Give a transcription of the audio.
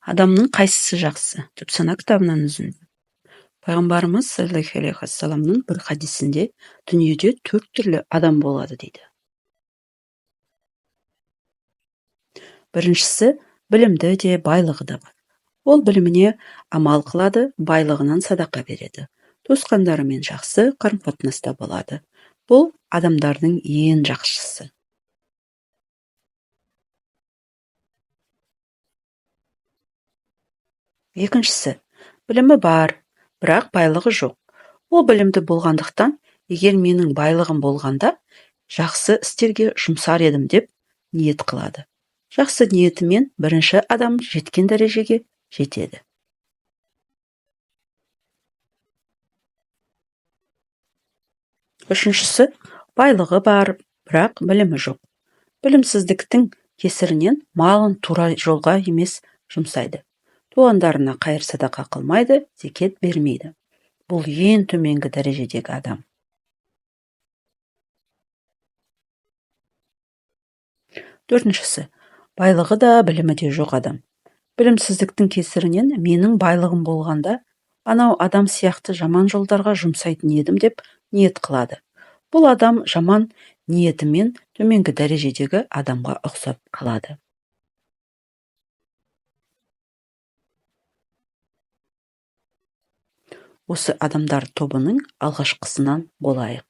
Адамның қайсысы жақсы? Түпсана кітабынан үзінді. Пайғамбарымыз саллаллаху алейхи уассаламның бір хадисінде дүниеде төрт түрлі адам болады дейді. Біріншісі, білімді де, байлығы да бар. Ол біліміне амал қылады, байлығынан садақа береді. Туысқандарымен жақсы қарым-қатынаста болады. Бұл адамдардың ең жақсысы. Екіншісі, білімі бар, бірақ байлығы жоқ. Ол білімді болғандықтан, егер менің байлығым болғанда, жақсы істерге жұмсар едім деп ниет қылады. Жақсы ниетімен бірінші адам жеткен дәрежеге жетеді. Үшіншісі, байлығы бар, бірақ білімі жоқ. Білімсіздіктің кесірінен малын тура жолға емес жұмсайды. Туғандарына қайыр садақа қылмайды, зекет бермейді. Бұл ең төменгі дәрежедегі адам. Төртіншісі, байлығы да, білімі де жоқ адам. Білімсіздіктің кесірінен менің байлығым болғанда, анау адам сияқты жаман жолдарға жұмсайтын едім деп ниет қылады. Бұл адам жаман ниетімен төменгі дәрежедегі адамға ұқсап қалады. Осы адамдар тобының алғашқысынан болайық.